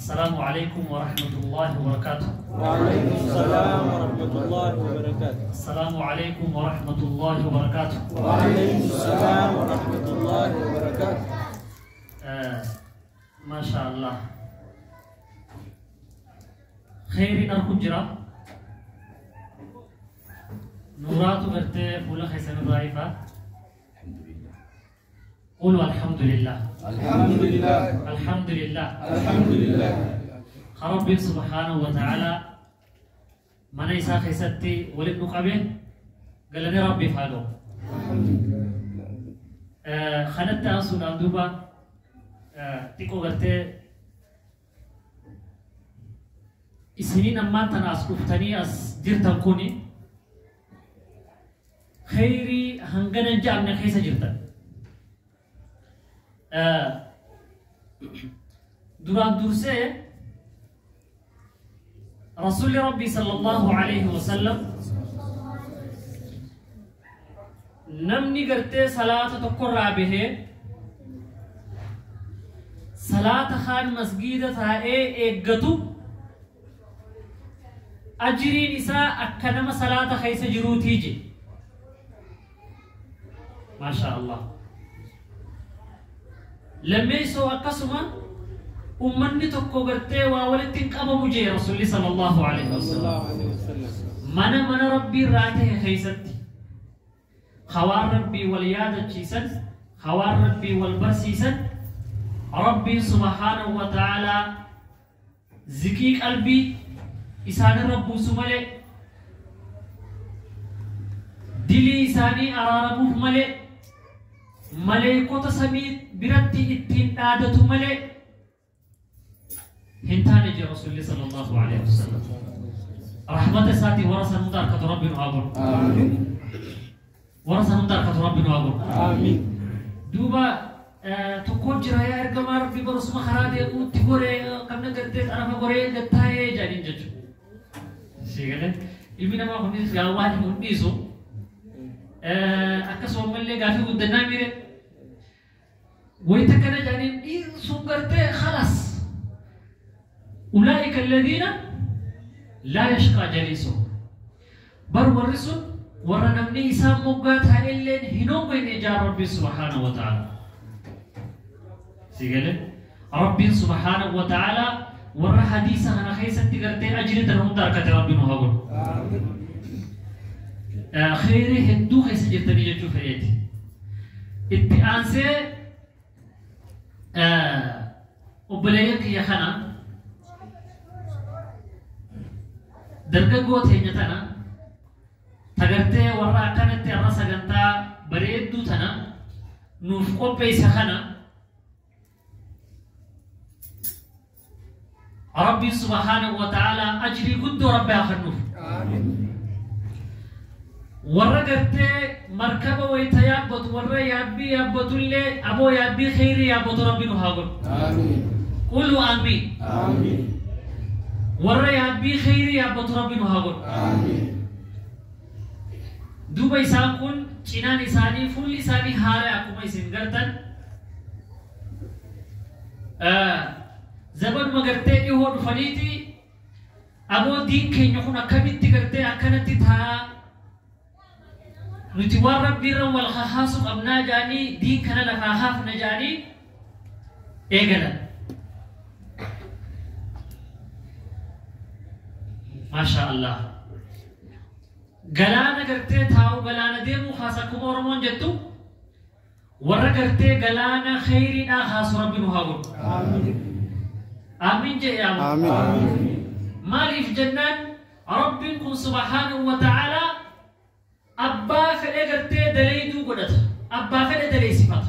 السلام عليكم ورحمة الله وبركاته. وعليكم السلام ورحمة الله وبركاته. السلام عليكم ورحمة الله وبركاته. وعليكم السلام ورحمة الله وبركاته. ما شاء الله خير الحجرة نورات غرتي فولا خيسن ضعيفة. الحمد لله. قولوا الحمد لله. الحمد لله. الحمد لله. الحمد لله. ربي سبحانه وتعالى من إسا خيستي ولد نقبه قال لي ربي فعله. الحمد لله. خنت أنسو دوبا تيكو غرتي إسنين أمان تناس كفتني أس جرتن كوني خيري هنغنا جامنا خيسا جرتن. دوران درسه رسول ربي صلى الله عليه وسلم نمني قرتي صلاة تقرى به صلاة خان مسجد تائي ايقتو أجري نساء أكنم صلاة خيس جروتيجي. ما شاء الله. لميسو أقسما أمني تكو قرتي وولدتن قبا مجي رسول صلى الله عليه وسلم. من من ربي راته خيستي خوار ربي واليادة شيسن خوار ربي والبرسيسن ربي سبحانه وتعالى زكي قلبي إسان ربو سمالي دلي إساني أراربوف مالي ملائكة سمي برتي اتين عادة ملئ هنتاني جي رسول الله صلى الله عليه وسلم. رحمة ساتي ورثة مداركة ربي نعبر. آمين. ورثة مداركة ربي نعبر. آمين. دوبا تكون جرايا إرقما ربي برسم خرادي وتقولي قمنا قديت أنا فقولي قدتاي جانين جتو. شيء ilmi namaa kunis waan hin dhiisu akkasuma illee gaafii guddannaa mire wayita kana jedhaniin dhiisuun gartee khalas ulaa'ika alladhiina laa yashqaa jaliisuhum bar warri sun warra namni isaan moggaa taa'elleen hin hongoyne ijaa rabbii subhaanahu wa ta'ala. Si galee rabbiin subhaanahu wa ta'ala warra hadiisa kana keessatti gartee ajrii tan hunda harkate rabbiin haa godhu. Kheyrii hedduu keessa jirtanii jechuu fedheeti. Itti aansee obboleeyyan kiyya kana dargaggoo teenya tana tagartee warra akkanatti har'a sagantaa bareedduu tana nuuf qopheesse kana ربي سبحانه وتعالى أجري قد ربي أخنوف. آمين. ورقت مركبة ويتيابط ورا يابي يابط اللي أبو يابي خيري يابط ربي نهاجر. آمين. قولوا آمين. آمين. ورا يابي خيري يابط ربي نهاجر. آمين. دوبا إسان كن چنان إساني فل إساني هارا أكما إسان قرتن. زبر مغرتي إيهو دفنيتي أبو دين كي نكون أكمل تغرتي أكنتي تا نتوار ربي رم والخاص أبنا جاني دين كنا لفاخاف نجاني إيجالا ما شاء الله غلانا غرتي تاو غلانا ديمو خاصة كمورمون جتو ورا غرتي غلانا خيرنا خاص ربي نهاغر. آمين. آمين جاء يا آمين. مالي في جنان ربكم سبحانه وتعالى أبا فلقرتي دليدو قدت أبا فلق دلي صفات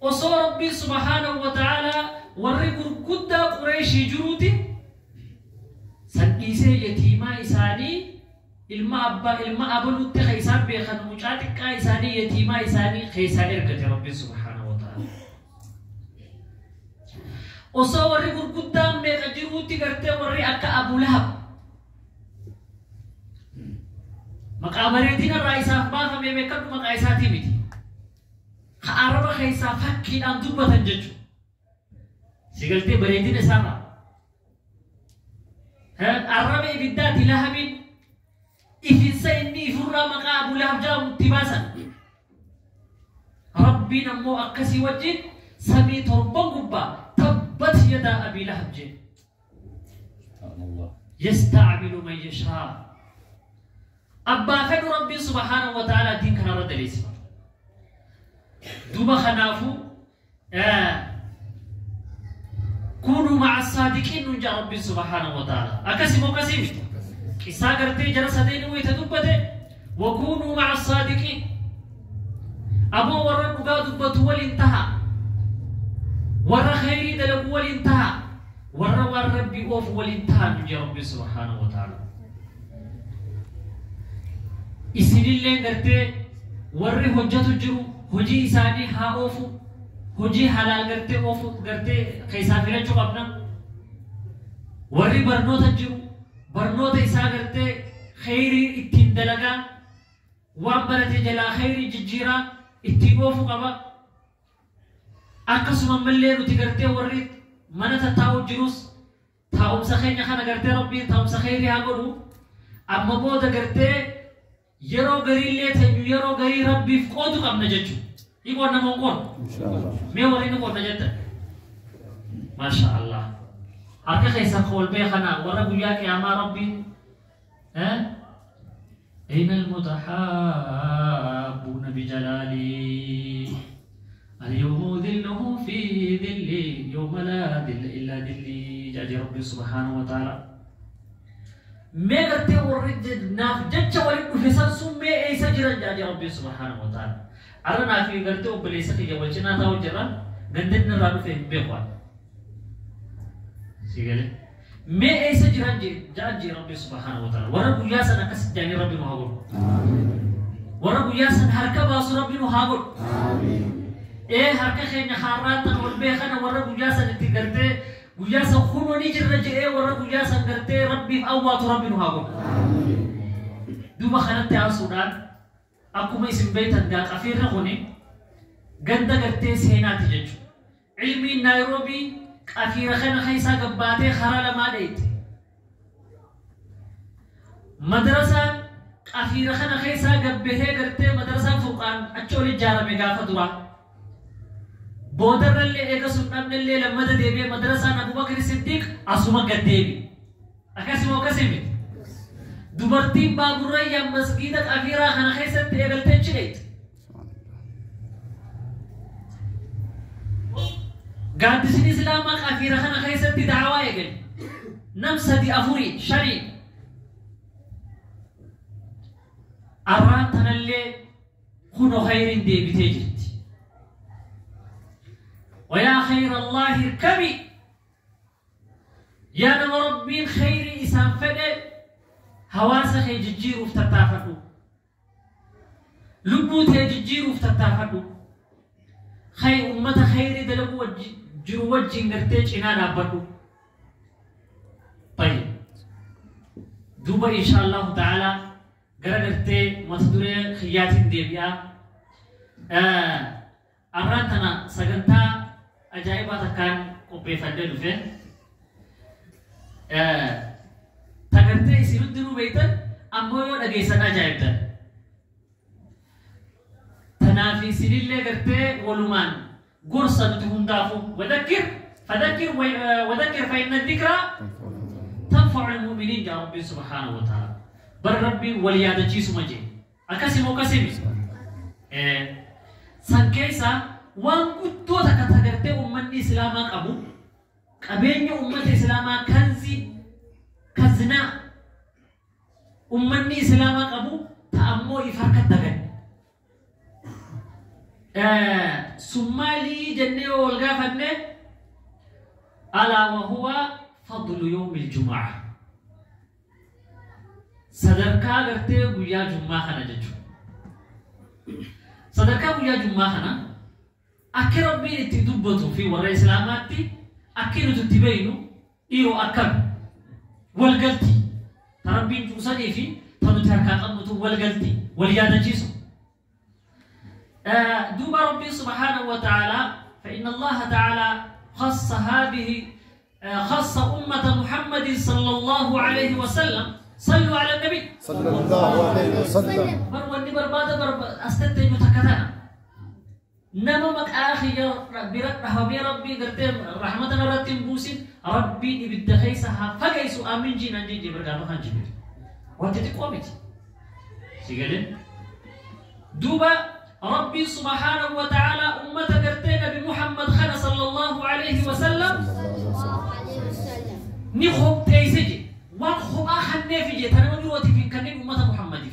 وصو ربي سبحانه وتعالى ورقر قد قريشي جروتي سنقيسي يتيما إساني إلما أبا إلما أبلو تخيسان بيخن مجاتك إساني يتيما إساني خيسان إرقتي ربي سبحانه وتعالى osoo warri gurguddaan meeqa jiruutti gartee warri akka Abu Lahab maqaa bareedina irraa isaaf baafame beekadhu maqaa isaatii miti. Ka araba keessaa fakkiidhaan dubbatan jechuudha. Si galtee bareedina isaarraa. Arraba ibiddaati Lahabiin ifinsa inni ifurraa maqaa Abu Lahab jedhamu itti baasan. Rabbiin ammoo akkasii wajjin samii torban gubbaa tabbat yadaa Abii Lahab jedhe. Subhanallah. Yastacmilu man yashaa. Abbaa fedhu Rabbiin subhaanahu wa ta'ala diin kanarra daleessifata. Duuba kanaafuu كونوا مع الصادقين نجا ربي سبحانه وتعالى. أكسي مو كسي مت. قصة قرتي جرى سدين ويتدبته وكونوا مع الصادقين. أبو ورا نقا دبته والانتهى. ورا خيري دلق والانتهى. ورا ورا ربي أوف والانتهى نجا ربي سبحانه وتعالى. إسنين لين قرتي وري حجة جرو حجي إساني ها أوفو hojii halaal gartee oofu gartee keessaa filachuu qabna. Warri barnoota jiru barnoota isaa gartee kheyrii ittiin dalagaa waan barate jalaa kheyrii jijjiiraa ittiin oofu qaba. Akkasuma ammallee nuti gartee warri mana tattaa'u jirus taa'umsa keenya kana gartee Rabbiin taa'umsa kheyrii haa godhu. Amma booda gartee yeroo gariillee teenyu yeroo garii Rabbiif qoodu qabna jechuudha. Ni qonna moo hin qoonnu? Inshallah. Mee warri ni qonna jettan? Maasha Allah. Harka keessan ol bee kana warra guyyaa qiyaamaa Rabbiin أين المتحابون بجلالي اليوم ذله في ذلي يوم لا ذل إلا ذلي جاء ربي سبحانه وتعالى. mee gartee warri naaf jecha waliin dhufe san sun mee eessa jiran jaa Rabbi subhaanahu wa ta'ala. Arra naaf gartee obboleessa kiyya wal cinaa taa'u jirra gandeen irraa dhufe hin beeku ani. Si galee mee eessa jiran jaa Rabbi subhaanahu wa ta'ala. Warra guyyaa san akkas jaanii Rabbi nu haa godhu. Warra guyyaa san harka baasu Rabbi nu haa godhu. Ee harka keenya haaraan tan wal beekana warra guyyaa san itti gartee guyyaa san kunoo ni jirra jedhee warra guyyaa san gartee Rabbiif awwaatu Rabbi nu haa godhu. Duuba kanatti aansuudhaan akkuma isin beektan gaa qafiirri kuni ganda gartee seenaati jechuudha. Ilmiin Naayiroobii qafiira kana keessaa gabbaatee karaa lamaa dheeyte. Madarasaan qafiira kana keessaa gabbahee gartee madarasaan Furqaan achi ol ijaarame gaafa duraa. Boodarrallee eega sun dhabnellee lammata deebi'ee madarasaan Abubakar Siddiq asuma gad deebi. Akkasuma akkasii miti. Dubartiin baaburrayyaan masgiida qafiiraa kana keessatti eegaltee achi dheeyte. Gaaddisni Islaamaa qafiira kana keessatti da'awaa eegale. Nam 3 4 5 Arraan tanallee kunoo khayriin deebitee jirti. ويا خير الله اركبي يا نما ربين خيري إسان فدي هواسا خي ججير افتتافدو لبوتي ججير افتتافدو خي أمة خيري دلقو جرو وجين قرتيج إنا دابدو. طيب دوبا إن شاء الله تعالى قرقرتي متدوري خياتين ديبيا أرانتنا سجنتا ajaa'ibaa takkaan qopheeffadhee dhufe. Tagartee isin hundinuu beektan ammoo yoo dhageessan ajaa'ibtan. Tanaaf isinillee gartee walumaan gorsa nuti hundaafuu wadhakkir fadhakkir wadhakkir fa'inna dhikraa tanfa'u al-mu'miniin jaa Rabbiin subhaanahu wa ta'ala. Bar Rabbiin wal yaadachiisuma jee. Akkasii moo akkasii miti? San keessaa waan guddoo takka tagartee uummanni Islaamaa qabu qabeenya uummata Islaamaa kanzi kazinaa uummanni Islaamaa qabu ta'ammoo if harka dagan. Sumaalii jennee yoo wal gaafanne alaa wa huwa fadlu yawmil jumu'ah. Sadarkaa gartee guyyaa jummaa kana jechuudha. Sadarkaa guyyaa jummaa kana akka Rabbiin itti dubbatuu fi warra Islaamaatti akka nuti itti beeknu dhiiroo akkam walgalti. Ta Rabbiin cuusanii fi ta nuti harkaa qabnutu walgalti wal yaadachiisu. دوب ربي سبحانه وتعالى فإن الله تعالى خص هذه خص أمة محمد صلى الله عليه وسلم. صلوا على النبي صلى الله عليه وسلم. برو النبر بعد برب أستنتج متكتنا نما مك آخي يا ربي ربي ربي قرتم رحمتنا رتم بوسين ربي نبدخيسها فجيسو آمين جينا جي برجع مكان جبل وانت تقومت سيقولين دوبا ربي سبحانه وتعالى أمة قرتنا بمحمد خنا صلى الله عليه وسلم نخب تيسجي وان خب آخر نفجي ترى من في كنين أمة محمد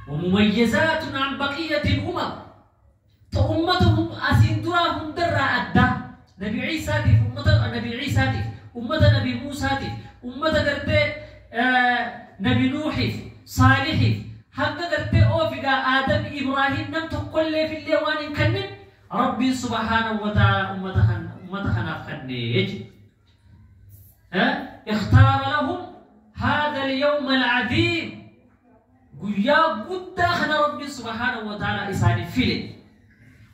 ومميزات عن بقية الأمم فأمتهم أسندراهم درا أدى نبي عيسى تيف أمة نبي عيسى تيف أمة نبي موسى تيف أمة قرتي نبي نوح صالح حق قرتي أوفقا آدم إبراهيم نم تقول في الليوان كنن ربي سبحانه وتعالى أمة خناف خنيج اختار لهم هذا اليوم العظيم قيا قد خنا ربي سبحانه وتعالى إساني فيلي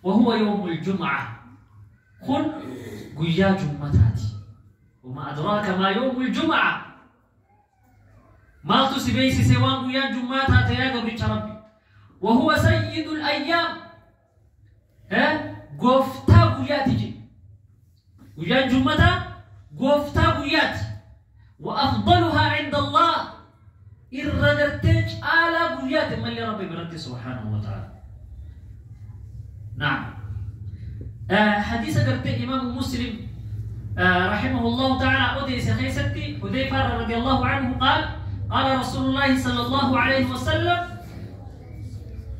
وهو يوم الجمعة خن قيا جمعتاتي وما أدراك ما يوم الجمعة ما تسبيس سوان قيا جمعتاتي يا قبل ربي وهو سيد الأيام ها قفتا قيا تجي قيا جمعتا قفتا قيات وأفضلها عند الله إرغرتج آلا قيات من لربي برد سبحانه وتعالى. نعم حديث قرت إمام مسلم رحمه الله تعالى أدرس خيستي حذيفة رضي الله عنه قال قال رسول الله صلى الله عليه وسلم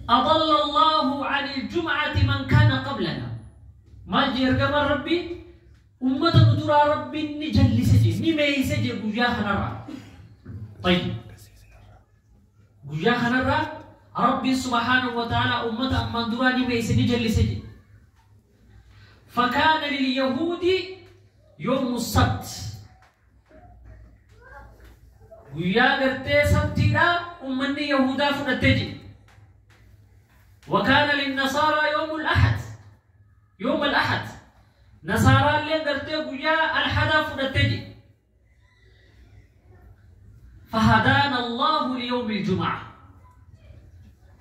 أضل الله عن الجمعة من كان قبلنا ما جير ربي أمة ترى ربي نجلسجي نميسجي قيا خنرا. طيب قيا خنرا ربي سبحانه وتعالى أمة أمان درا نميسجي نجلسجي. فكان لليهود يوم السبت قيا قرتي سبتنا أمني يهودا فنتجي. وكان للنصارى يوم الأحد يوم الأحد نصارى اللي قرتي قيا الحدا فنتجي. فهدانا الله ليوم الجمعة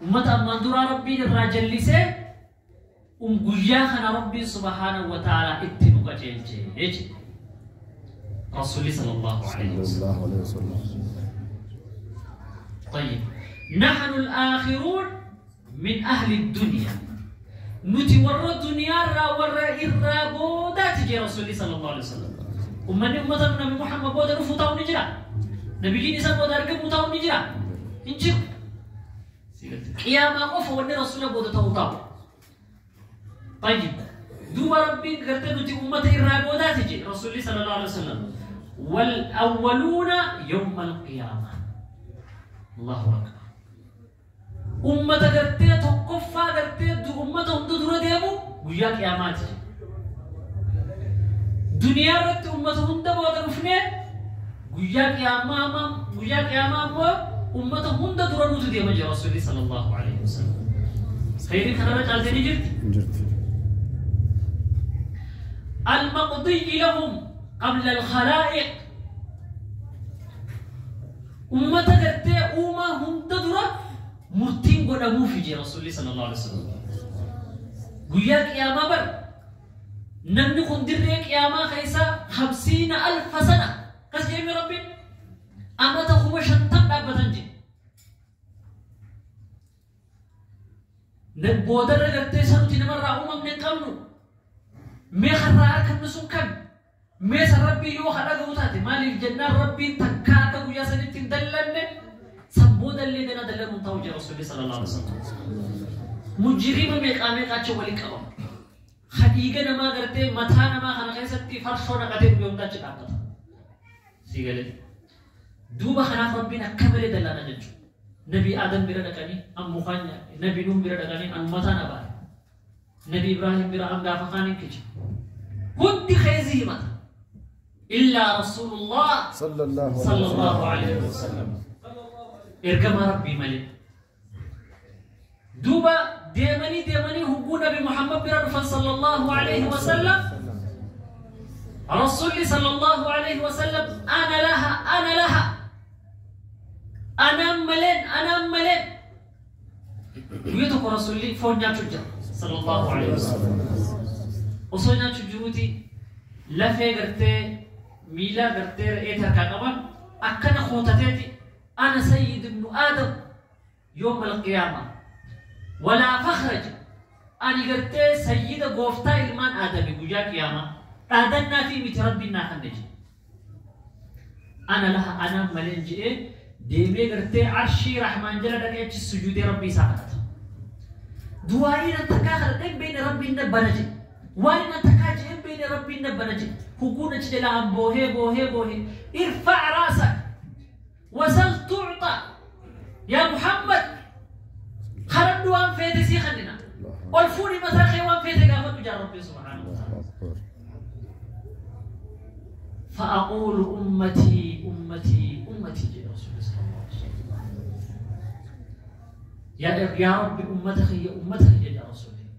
أمة أمان درا ربي الراجل لسه قيا خنا ربي سبحانه وتعالى اتنوك جيل رسولي صلى الله عليه وسلم. طيب نحن الآخرون من أهل الدنيا نتي ورا الدنيا را ورا إرا بودا تجي رسولي صلى الله عليه وسلم. أمني أمة النبي محمد بودا نفوتاو نجرا نبيين إسان بودا ركب متاو نجرا إنجيو قيامة قف وني رسول بودا تاو. طيب دوب ربي قرت نتي أمة إرا بودا تجي رسولي صلى الله عليه وسلم والأولون يوم القيامة. الله أكبر. أمة قرتي تقفى قرتي أمة هم دورة ديمو ويا قيامات دنيا رت أمة هم دبوا درفنة ويا قيامة ويا قيامة أمة هم دورة نوت ديمو جل رسول الله صلى الله عليه وسلم. خير خنا رجال جرت جرت. المقضي لهم قبل الخلائق أمة قرتي أمة هم دورة مرتين قدامو في رسول الله صلى الله عليه وسلم. قيا قيامة بر نمني خندر قيامة خيسا 50,000 سنة قس جيمي ربي أما تخوم شنطان أبتنجي نبودر قرتي سنتي نمر أمم نقمنو ميخ الرأى كم كم ميس ربي يو خلق وتاتي مالي الجنة ربي تكاتا ويا سنتين دلنا سبودا اللي دنا دلنا توجه رسول الله صلى الله عليه وسلم. مجرم ميقا ميقا تشولي كبا خديجة نما قرتي متى نما خنا خيستي فرشونا قتيل بيوم تاتش كابتا سيقالي دوبا خنا ربنا كمل دلنا جنجو نبي آدم بيرا دكاني أم مخانيا نبي نوح بيرا دكاني أم متى نبا نبي إبراهيم بيرا أم دافخاني كيش كنت خيزي متى إلا رسول الله صلى الله عليه وسلم. إرجم ربي ملك دوبا deemanii deemanii hugguu Nabi Muhammad bira dhufan sallallahu alaihi wasallam. Rasuulli sallallahu alaihi wasallam ana laha, ana laha, anaan maleen, anaan maleen. Guyyaa tokko Rasuulli foon nyaachuu jira sallallahu alaihi wasallam. Osoo nyaachuu jiruuti lafee gartee miila gartee re'ee harkaa qaban akkana kuutateeti ana sayyid ibnu aadam yooma alqiyaama walaa fakhra jedhe. Ani gartee sayyida gooftaa ilmaan aadami guyyaa qiyaamaa dhaadannaa fi miti rabbiin naa kanne jedhe. Ana laha anaan maleen jedhee deemee gartee arshii rahmaan jala dhaqee achi sujuudee rabbii isaa kadhata. Du'aa'ii nan takkaa kadhadhee beene rabbiin na bana jedhe. Waan nan takkaa jedhee beene rabbiin na bana jedhe. Hugguun achi jalaan boohee boohee boohee irfac raasak wasal tucxa yaa Muhammad kadhadhu waan feete sii kennina. Ol fuudhi mataa kee waan feete gaafadhu jaa rabbii subhaanahu wa ta'ala. فأقول أمتي أمتي أمتي جاء رسول الله صلى الله عليه وسلم. يا رب أمتك يا أمتك يا رسول الله.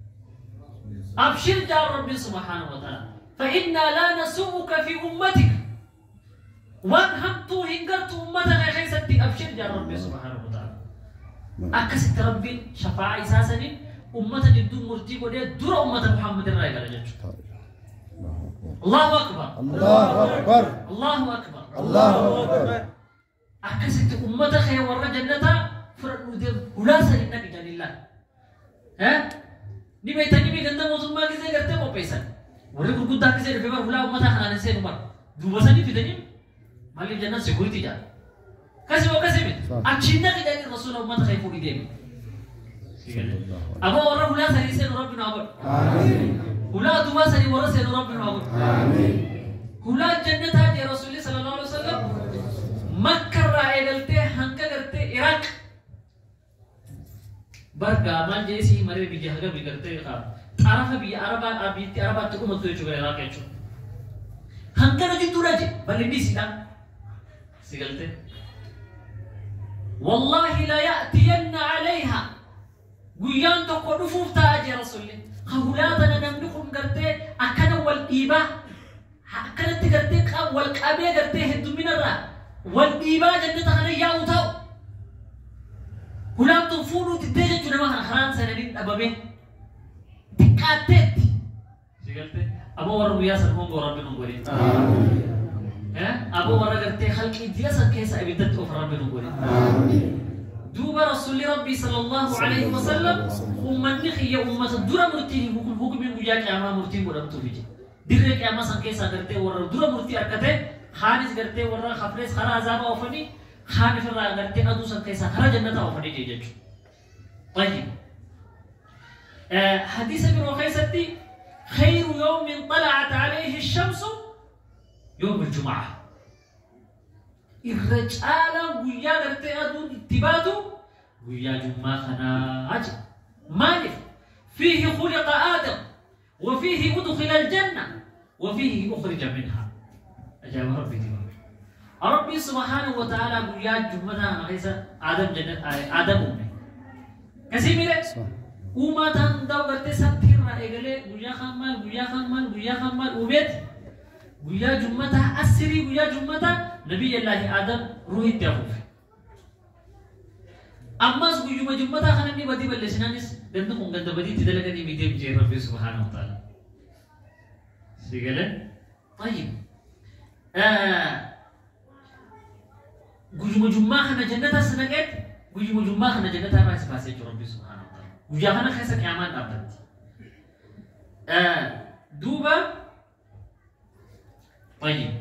أبشر يا ربي سبحانه وتعالى فإنا لا نسوءك في أمتك وانهمت هنجرت أمتك يا خيستي. أبشر يا ربي سبحانه وتعالى. أكست ربي شفاعة إساسني أمتك جدو مرتي ودي در أمة محمد الرأي قال جدو. الله أكبر الله أكبر الله أكبر الله أكبر. أكست أمتك يا ورا جنتها فرد ولا سنك جل الله. ها نبي تاني بيجنة موضوع ما كذا کرتے وہ پیسہ ورے گرگودا کسے رفیبر ہلا امتا خانے سے عمر دوبسانی فدنی مالی جنت سیکورٹی جا کیسے وہ کیسے بھی اچھی نہ کہ جانی رسول امت خیر پوری دے ابو اور ہلا سری سے رب نابر آمین ہلا دوبا سری ور سے رب نابر آمین ہلا جنت ہے رسول صلی اللہ علیہ وسلم مکہ رائے گلتے ہنکا کرتے عراق برگا جیسی مرے بھی جہاں بھی کرتے عرف بھی عربا ابھی عربا تو امت تو چکے عراق ہے ہنکا نہ جتورا جی بلے نہیں سیدھا سگلتے والله لا يأتين عليها گویان تو قدفوف تا اجے رسول خولاتنا نملكم کرتے اکن والإيبا اکنت کرتے والقابے کرتے ہیں دمین الرا والإيبا جنت خنے یا اٹھاؤ هلام تنفونو تدجة جنما حرام سنين أبابين تكاتت شغلت أبو ورا ويا سنهم ورا بينهم قولي أبو ورا قرتي خلق إديا كيس أبدت أفرا بينهم قولي دوب رسول ربي صلى الله عليه وسلم أمني خي أمة درا مرتين حكم حكم ويا كأما مرتين ورا تفيج درك أما سن كيس قرتي ورا درا مرتي أركته خانس قرتي ورا خفرس خرا عذاب أوفني خان في الرأي قرتي أدو سن كيسا خرج جنة أوفني جيجج. طيب حديث ابن وخيستي خير يوم طلعت عليه الشمس يوم الجمعة. الرجال ويا قرتي أدو اتباتو ويا جمعة خناج مالف فيه خلق آدم وفيه أدخل الجنة وفيه أخرج منها. أجاب ربي دي ربي سبحانه وتعالى قويا جمعة غيسا آدم جنة آدم أمي كسي ميرے اوما تان داو کرتے سب پھر رہے گلے گویا خامال گویا خامال گویا خامال اوبیت گویا جمعہ اسری گویا جمعہ نبی اللہ آدم روح تیاخوف اماس گویا جمعہ خاننی بدی بلشنانس گند گند بدی تدلگنی میدیم جے ربی سبحانه وتعالى سیگلے. طيب گوجم جمعہ خنا جنت سنگت گوجم جمعہ خنا جنت راس پاسے جو ربي سبحانه وتعالى گوجا خنا خيسا قيامان دابت دوبا. طيب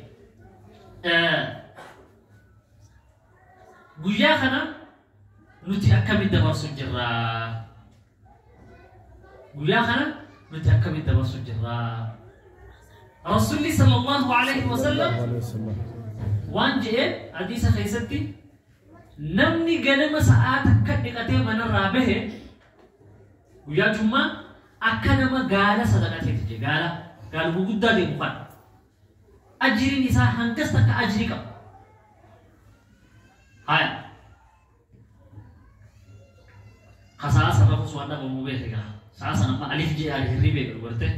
گوجا خنا نتي اكمل دبر سجرا گوجا خنا نتي اكمل دبر سجرا رسول صلى الله عليه وسلم وان جئ حديث خيستي نمني غنم ساعات كدقته من رابه ويا جمعه اكنما غالا صدقته تجي غالا قال بغدا دي مخان اجري نساء هنكس تك اجري كم هاي Kasaa sarara sun waan dhabamu beeka. Sa'a sana amma alif jee hirrii beeka garte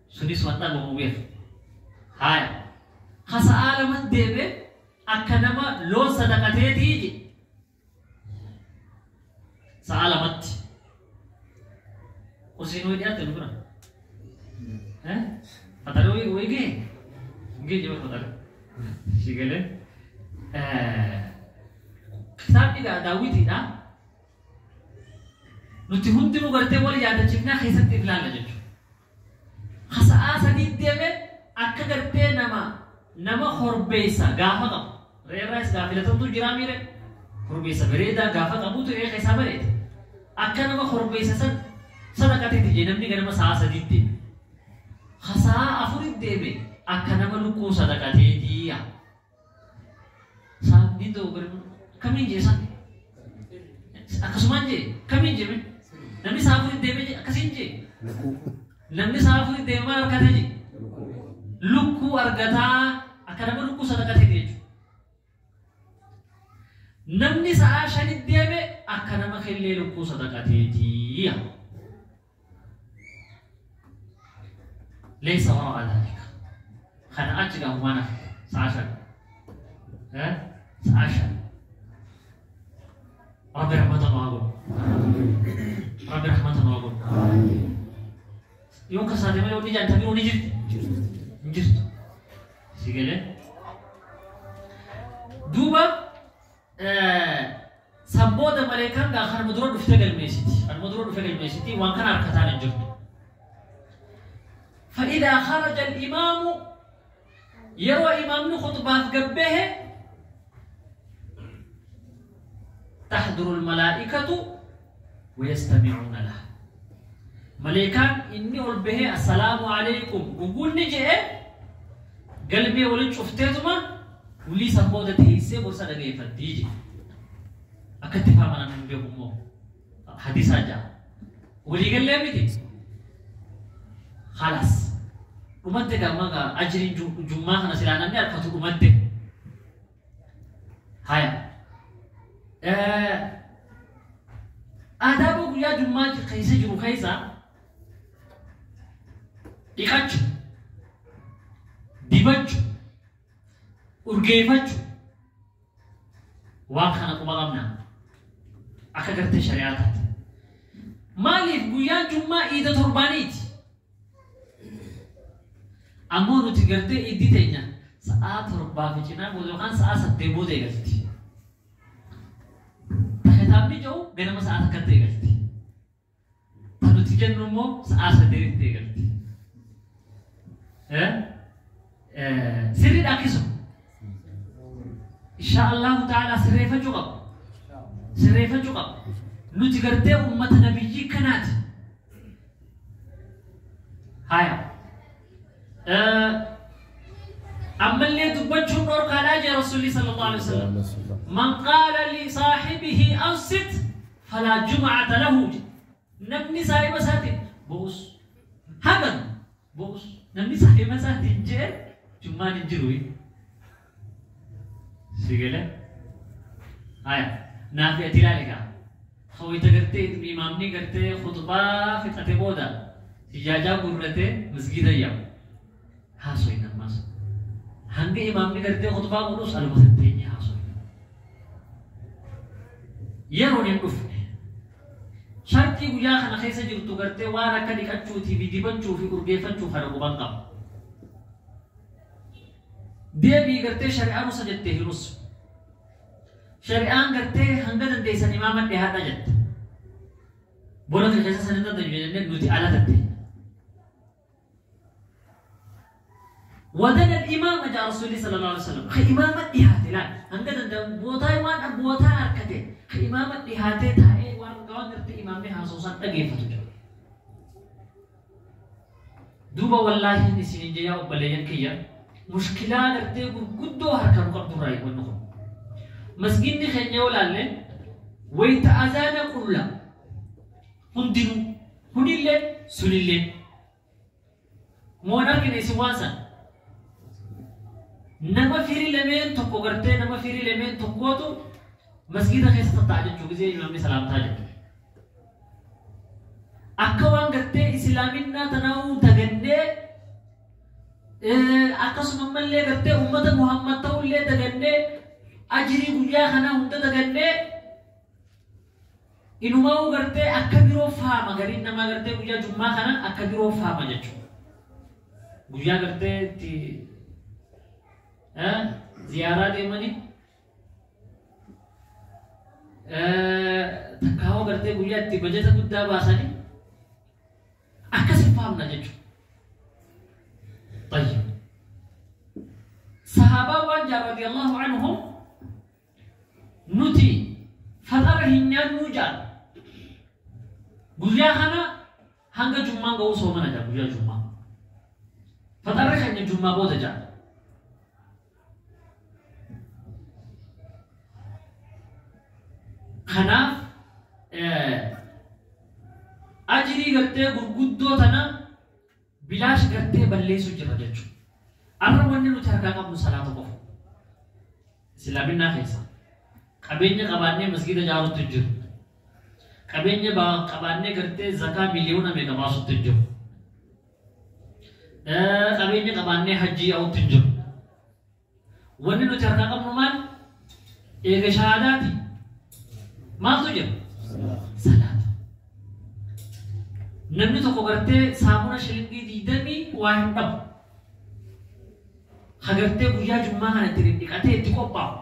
sunis waan dhabamu beeka. Haya. Kasaa lama deeme akka nama loon sadaqateetii je. Sa'a lamatti. Usiin wayii dhiyaatte nu bira. Faxaree wayii ga'e? Ga'e jeba faxaree. Shigalee. Kitaabni daawwitiidha. Nuti hundinuu gartee wal yaadachiifnaa keessatti ilaalla jechuudha. Sa'aa sadii deeme akka gartee nama horbeessa gaafa qabu. Reerraas gaafa filatamtu jiraa miire horbeessa bareedaa gaafa qabutu re'ee keessaa bareeda. Akka nama horbeessa san sadaqateeti jee namni ganama sa'aa sadii deeme. Sa'aa afurit deeme akka nama lukkuu sadaqateetii. Saapni ta'u kamiin jee san? Akkasumaan jee kamiin jee? Namni sa'aa afurit deeme jee akkasiin jee? Namni sa'aa afurit deeme maal argata jee? Lukkuu argataa akka nama lukkuu sadaqateeti jechuudha. Namni sa'aa shanit deeme akka nama kellee lukkuu sadaqateeti. Leessa wara'a dhaalika. Kana achi gaafa waan sa'aa shan. Sa'aa shan. Rabbi rahmatan waa godhu. Rabbi rahmatan waa godhu. Yoo kasaate malee wanni jaanta biroo ni jirti. Hin jirtu. Si galee? Duuba sanbooda maleekaan gaa kanuma dura dhuftee galmeessiti. Kanuma dura dhuftee galmeessiti waan kana harkataan hin jirtu. فإذا خرج الإمام يروى إمام خطبة قبه تحضر الملائكة ويستمعون له. ملائكان إني أقول به السلام عليكم وقول نجي قلبي ولن شفتهما ولي سبودة تهيسي برسا دقيقة فتيجي أكتفا من أنهم بيهم حديثا جاء ولي قال لي متي خلاص umatte gamma ga ajrin jummaa kana silaa namni harkatu umatte haya aadaaba guyyaa jummaa keessa jiru keessa dhiqachuu dibachuu urgeeffachuu waan kana quba qabna akka gartee shari'aa taate maaliif guyyaan jummaa iida torbaaniiti. Ammoo nuti gartee iddii teenya sa'aa torbaa fi cinaa booda yookaan sa'aa saddeet booda eegalti. Kitaabni jiru ganama sa'aa takkatti eegalti. Kan nuti jennu immoo sa'aa saddeetitti eegalti. Sirriidha akkasuma. Insha Allahu ta'ala sirreeffachuu qaba. Sirreeffachuu qaba. Nuti gartee uummata nabiyyii kanaati. Haya. أما دبتشون نور قال أجي رسول الله صلى الله عليه وسلم من قال لصاحبه أنصت فلا جمعة له. نمني صاحب ساتي بوس هذا بوس نمني صاحب ساتي جير جمعة جروي سيقله آية نافع تلالك خوي تقرتي إمامني قرتي خطبة في تتبودا سجاجة قرتي مسجد أيام haasoyin ammas hanga imaamni gartee khutbaa godhus aluma tatteenye haasoyin yeroon hin dhufne shartii guyyaa kana keessa jirtu gartee waan akka dhiqachuutii fi dibachuu fi urgeeffachuu kana quban qaba. Deebii gartee shari'aan usa jettee hin usu. Shari'aan gartee hanga dandeessan imaama dhiyaadha jette. Bona keessa san hin dandeenyu jennee nuti ala tatteenye. ودنا الإمام جاء رسول الله صلى الله عليه وسلم خي إمام الإهاتي لا هنقدر بوتاي وان بوتا أركته خي إمام الإهاتي تاي وان قوان قرت إمامي حاسوسا تقيفة جو دوبا والله نسيني جيا وبلين كيا مشكلة قرتي قدو هركا رقب الرأي والنخب مسجين خينيا ولا لين ويتأذان كلا هندنو هنيلين سنيلين مونا كنيسي وانسان nama firii lameen tokko gartee nama firii lameen tokkootu masgida keessa tatta'a jechuu gisee imaamni salaamtaa jechuudha. Akka waan gartee islaaminaa tanaa'uu dagannee akkasuma ammallee gartee ummata Muhammad ta'ullee dagannee ajirii guyyaa kanaa hunda dagannee inumaa'uu gartee akka biroo faama gariin namaa gartee guyyaa jummaa kana akka biroo faama jechuudha. Guyyaa gartee itti ziyaaraa deemanii takkaawoo gartee guyyaa itti bajata guddaa baasanii akkasi faamna jechuudha. طيب صحابة وانجا رضي الله عنهم نتي فطر هنيان نوجان guyyaa kana hanga jummaan ga'uu soomana jaa guyyaa jummaa faxarri keenya jummaa booda jaa kanaaf ajirii gartee gurguddoo tana bilaash gartee balleessu jira jechuudha. Arra wanni nuti harkaa qabnu salaata qofa. Islaaminaa keessa qabeenya qabaannee masgiida ijaaruutti hin jiru. Qabeenya qabaannee gartee zakaa miliyoona meeqa baasutti hin jiru. Qabeenya qabaannee hajjii yaa'utti hin jiru. Wanni nuti harkaa qabnu maal? Eega shahaadaati. Maaltu jira? Salaata. Namni tokko gartee saamuna shilingii 20 waa hin dhabu. Ha gartee guyyaa jummaa kana itti dhiqatee itti qophaa'u.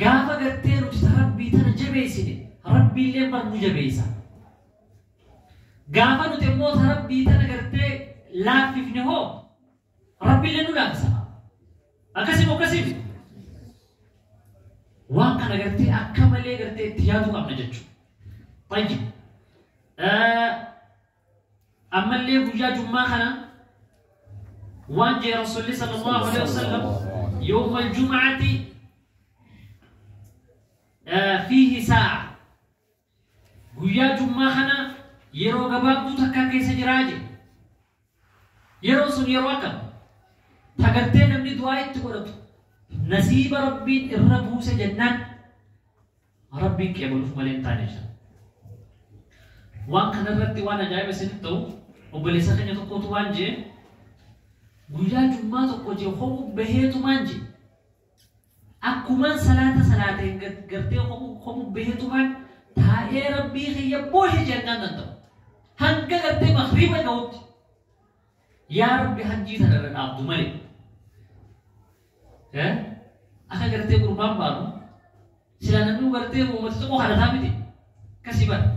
Gaafa gartee nuti rabbii tana jabeessine rabbiillee bar nu jabeessa. Gaafa nuti immoo rabbii tana gartee laaffifne hoo rabbiillee nu laaffisa. Akkasii akkasii waan kana gartee akka malee gartee itti yaaduu qabna jechuudha. طيب ammallee guyyaa jummaa kana waan jee rasuulli sallallahu alaihi wasallam yawma aljum'ati fiihi saa'a guyyaa jummaa kana yeroo gabaabduu takka keessa jiraa je yeroo sun yeroo akkam tagartee namni du'aa itti godhatu nasiiba rabbiin irra buuse jennaan rabbiin qeebaluuf malee hin taane jira. Waan kanarratti waan ajaa'iba isinitti ta'u obboleessa keenya tokkotu waan jee guyyaa jummaa tokko jee ho'u baheetumaan jee akkumaan salaata salaateen gartee ho'u baheetumaan taa'ee rabbii kiyya boohee jennaan danda'u hanga gartee magriiba ga'utti yaa rabbi hajjii tana irra dhaabdu malee akka gartee gurbaan baanu sila namni gartee uummata tokko kadhataa miti akkasii bara.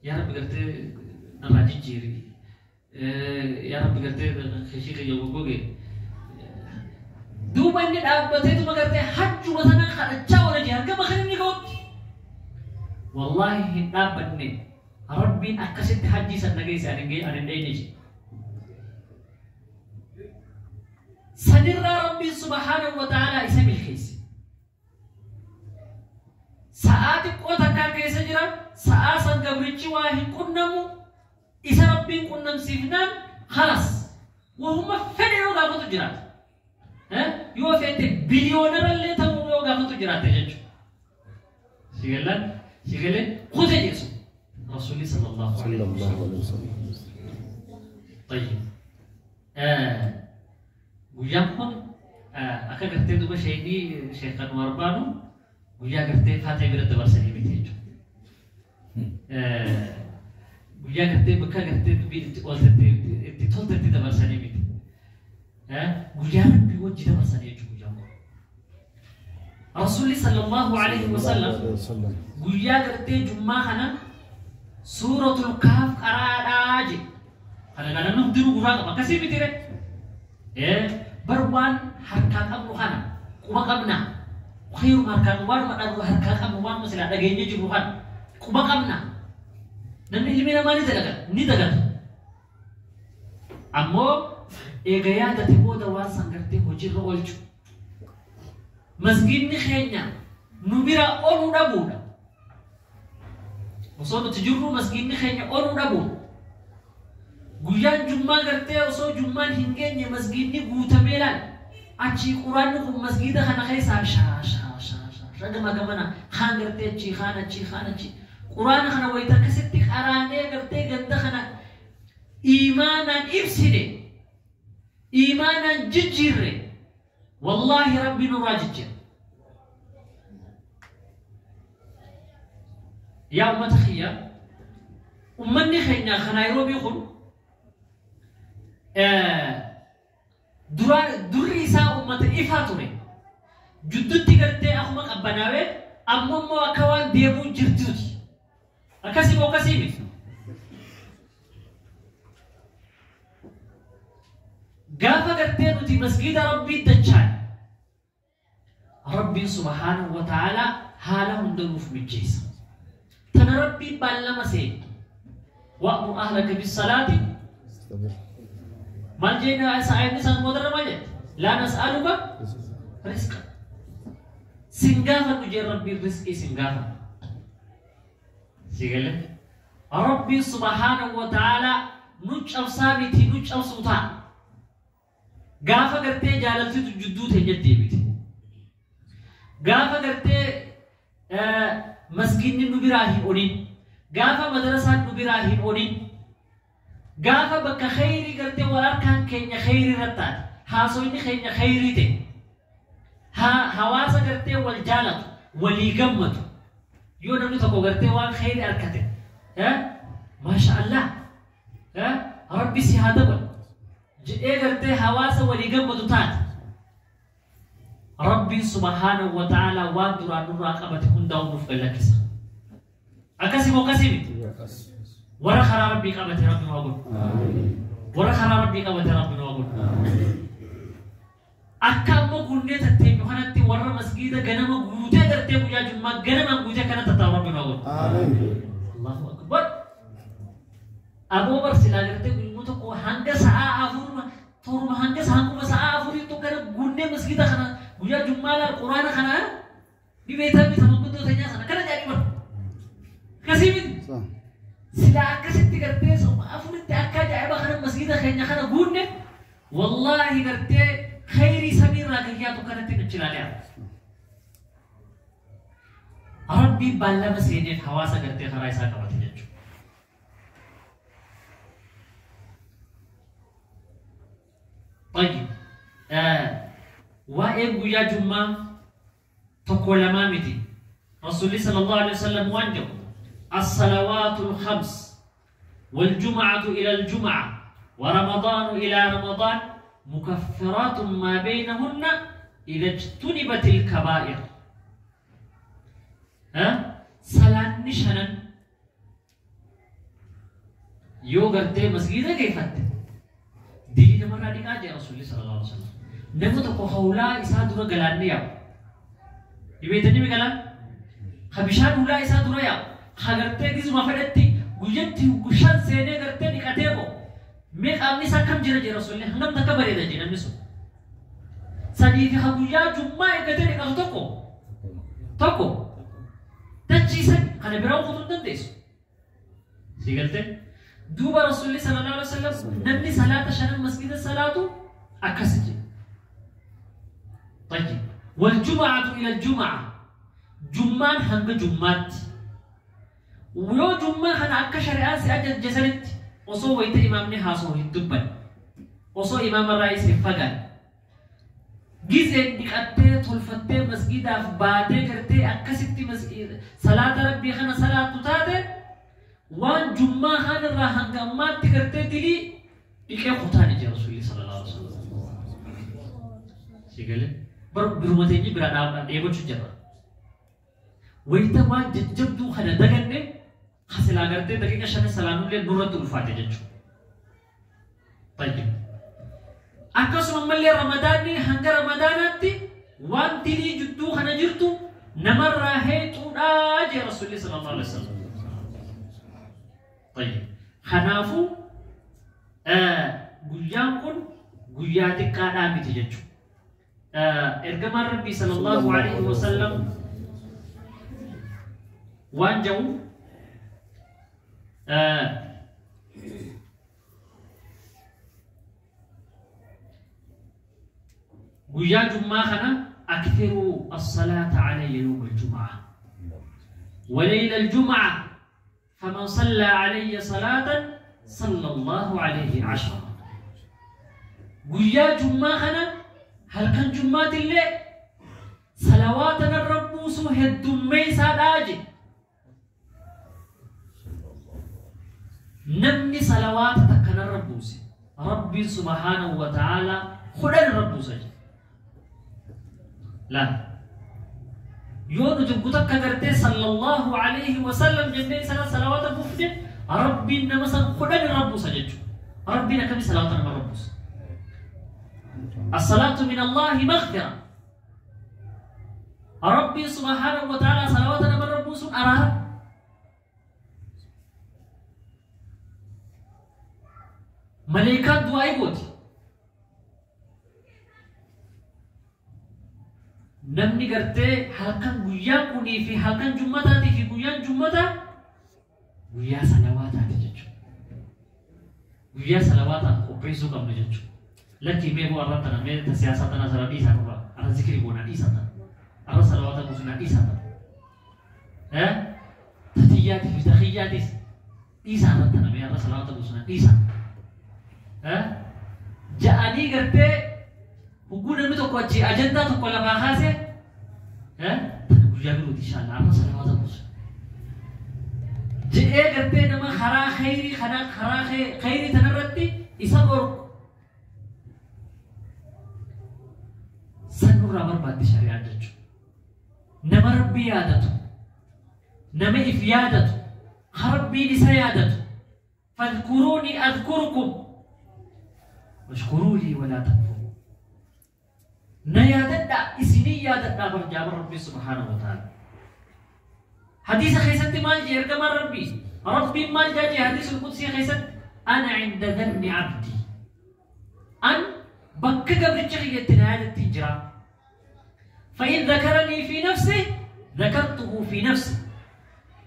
Yaa rabbi gartee narraa jijjiiri yaa rabbi gartee kishii kiyya goggoge duuba inni dhaabbateetuma gartee hajjuma sanaan kadhachaa oola jee hanga makribni ga'utti wallaahi hin dhaabbanne rabbiin akkasitti hajjii san nageesse ani hin dheenye jee sanirraa rabbiin subhaanahu wa ta'aalaa isa milkeesse. Sa'aa xiqqoo takkaa keessa jira sa'aa san gabrichi waa hin qunnamu isa rabbiin qunnamsiifnaan halas wahuma fedhe yoo gaafatu jiraata. Yoo feete biliyoonarallee ta'uu yoo gaafatu jiraate jechuudha. Sigalaan sigalee kute jeesu Rasuulli sallallahu alaihi wasallam. طيب guyyaan kun akka gartee duuba sheekii sheekan warbaanu guyyaa gartee faatee bira dabarsanii miti jechuudha. Guyyaa gartee bakka gartee dubbiin itti ooltetti itti toltetti dabarsanii miti. Guyyaa rabbii wajji dabarsanii jechuudha guyyaan kun. Rasuulli sallallahu alaihi wasallam guyyaa gartee jummaa kana suuratul kahf qaraadhaa jedhe. Kana namni hundinuu gurraa qaba akkasii miti ree. Bar waan harkaa qabnu kana quba qabna. Khayruma harkaa waanuma harkaa qabnu waanuma silaa dhageenye jirru kana quba qabna. Namni ilmi namaa ni dalaga ni dagata. Ammoo eega yaadate booda waan san gartee hojiirra oolchu. Masgiidni keenya nu bira oluu dhabuudha. Osoo nuti jirru masgiidni keenya oluu dhabuudha. Guyyaan jummaa gartee osoo jummaan hin geenye masgiidni guutamee laal achii quraanni kun masgiida kana keessaa shaa shaa shaa shaa shaa gama gamana kaan gartee achii kaan achii kaan achii Quraana kana wayita akkasitti qaraanee gartee ganda kana iimaanaan ibsine, iimaanaan jijjiirre, wallaahi Rabbi nurraa jijjiira. Yaa ummata kiyya, ummanni keenya kan Naayiroobii kun durri isaa ummata ifaa ture. Jidduutti gartee akkuma qabbanaawee amma immoo akka waan deemuu jirtuuti. Akkasii moo akkasii miti? Gaafa gartee nuti masgiida Rabbii dachaan Rabbiin subhaanahu wa ta'aalaa haala hunda nuuf mijjeessa. Tana Rabbiin baallama seene. Wa'mur ahlaka bis-salaati maal jeenna ayinni isaan mootarra maal jette? Laa nas'aluka rizqa. Sin gaafannu jeen Rabbiin rizqii sin gaafannu. Si galee? Rabbiin subhaanahu wa ta'aalaa nu cabsaa miti nu cabsuu ta'a. Gaafa gartee jaalaltitu jidduu teenya deebite. Gaafa gartee masgiinni nu biraa hin onin. Gaafa madarasaan nu biraa hin onin. Gaafa bakka khayrii gartee wal harkaan keenya khayrii irratti taate. Haasoyni keenya khayrii ta'e. Hawaasa gartee wal jaalatu, walii gammadu. Yoo namni tokko gartee waan khayrii argate, maasha Allah, Rabbi si haa dabalu jedhee gartee hawaasa walii gammadu taate. Rabbiin subhaanahu wa ta'aalaa waan duraan nurraa qabate hundaa'u nuuf gallakkisa. Akkasii moo akkasii miti? Warra karaa Rabbii qabate Rabbi nu haa godhu. Warra karaa Rabbii qabate Rabbi nu haa godhu. Akka ammoo kunnee tatteenyu kanatti warra masgiida ganama guutee gartee guyyaa jummaa ganamaan guutee kana tattaa'u Rabbi nu haa godhu. Allahu akbar. Aboo bar silaa gartee guyyuu tokko hanga sa'aa afurma torba hanga hanguma sa'aa afuriitu gara guunnee masgiida kana guyyaa jummaa laal quraana kana ni beektaa miti manguddoo teenyaa sana kana jedhanii bara. Akkasii miti. Silaa akkasitti gartee sa'uma afuritti akka ajaa'iba kana masgiida keenya kana guunne wallaahi gartee khayrii samiirraa gayyaatu kanatti nutti ilaalee. Rabbiin baallama seeneef hawaasa gartee karaa isaa qabate jechuudha. طيب waa'een guyyaa jummaa tokko lamaa miti. Rasuulli sallallahu alaihi wasallam waan jedhu الصلوات الخمس والجمعة إلى الجمعة ورمضان إلى رمضان مكفرات ما بينهن إذا اجتنبت الكبائر. ها؟ صلاة نشنا yoo gartee masgiida geeffatte dilii namarraa dhiqaa jee Rasuulli sallallahu alaihi wasallam. Nama tokko hawlaa isaa dura galaanni yaa'u. Dhibeetanii galaan? Ka bishaan hulaa isaa dura yaa'u. Ka gartee gizuma fedhetti guyyatti bishaan seenee gartee dhiqatee ba'u. Mee qaamni isaa akkam jira jee Rasuulli hangam takka bareeda jee namni sun. Sadii fi ka guyyaa jummaa eeggatee dhiqatu tokko. Tokko. Dachiisan kana biraa kutuu hin dandeessu. Si galtee? Duuba Rasuulli sallallahu alaihi wasallam namni salaata shanan masgida salaatu akkas jedhe. طيب والجمعة إلى الجمعة جمان هنگ جمعات ويو جمعة هن أكا شريعة سأجد جسرت وصو ويت إمامني هاسو هندبن وصو إمام الرئيس فقال جزء دقتي تلفتي مسجد أفباتي كرتي أكستي مسجد صلاة ربي خنا صلاة تاتي وان جمعة خان الراهن كما تكرتي دلي بكي خطاني جي رسول الله صلى الله عليه وسلم. سيقال biruma teenye bira dheebochu jirra. Wayita waan jajjabduu kana daganne hasilaa gartee daqiiqa 5 salaanullee nurratti ulfaate jechuudha. Tayyib. Akkasuma ammallee Ramadaanni hanga Ramadaanaatti waan dilii jidduu kana jirtu namarraa heexuudhaa jee Rasuulli sallallahu alaihi wasallam. Tayyib. Kanaafuu guyyaan kun guyyaa xiqqaadhaa miti jechuudha. Ergamaan Rabbii sallallahu alaihi wasallam waan jedhu guyyaa jummaa kana أكثروا الصلاة علي يوم الجمعة وليلة الجمعة فمن صلى علي صلاة صلى الله عليه 10. guyyaa jummaa kana halkan jummaatillee salawaata narra buusuu heddummeeysaadhaa je. Namni salawaata takka narra buuse Rabbiin subhaanahu wa ta'aalaa 10 irra buusa je. Laal yoo nuti takka gartee sallallahu alayhi wa sallam jennee sana salawaata buufne Rabbiin nama san 10 irra buusa jechuudha. Rabbiin akkami salawaata namarra buusa? الصلاة من الله مغفرة. ربي سبحانه وتعالى صلواتنا من ربوس أراها. ملائكة دعاء قوت. نمني قرتي حلقان قيان كوني في حلقان جمتاتي في قيان جمتا قيا صلواتاتي جتشو. قيا صلواتات قبيسو قبل جتشو. لكن ما هو أردنا ما سياستنا سرابي سنورا أرد ذكر بونا إيساتا أرد صلوات بوسنا إيساتا ها تحيات في تحيات إيسا أردنا ما أرد صلوات بوسنا إيسا ها جاءني قرتي وقولنا متوقع أجندة تقول ما خاسة ها تقول إن شاء الله أرد صلوات بوسنا جاء قرتي نما خرا خيري خنا خرا خيري تنرتي إيسا بور sanurraa barbaadde shari'aan jechuudha. Nama Rabbii yaadatu, nama if yaadatu, Rabbiin isa yaadatu. Fadhkuruunii adhkurukum washkuruu lii walaa takfuruu. Na yaadadhaa isinii yaadadhaa barjaama Rabbii subhaanahu wa ta'ala. Hadiisa keessatti maal jee ergamaan Rabbii? Rabbiin maal jee hadiisa qudsii keessatti? Ana cinda dhanni abdii. An bakka gabricha kiyyatti na yaadatti hin jiraa. فإن ذكرني في نفسه ذكرته في نفسي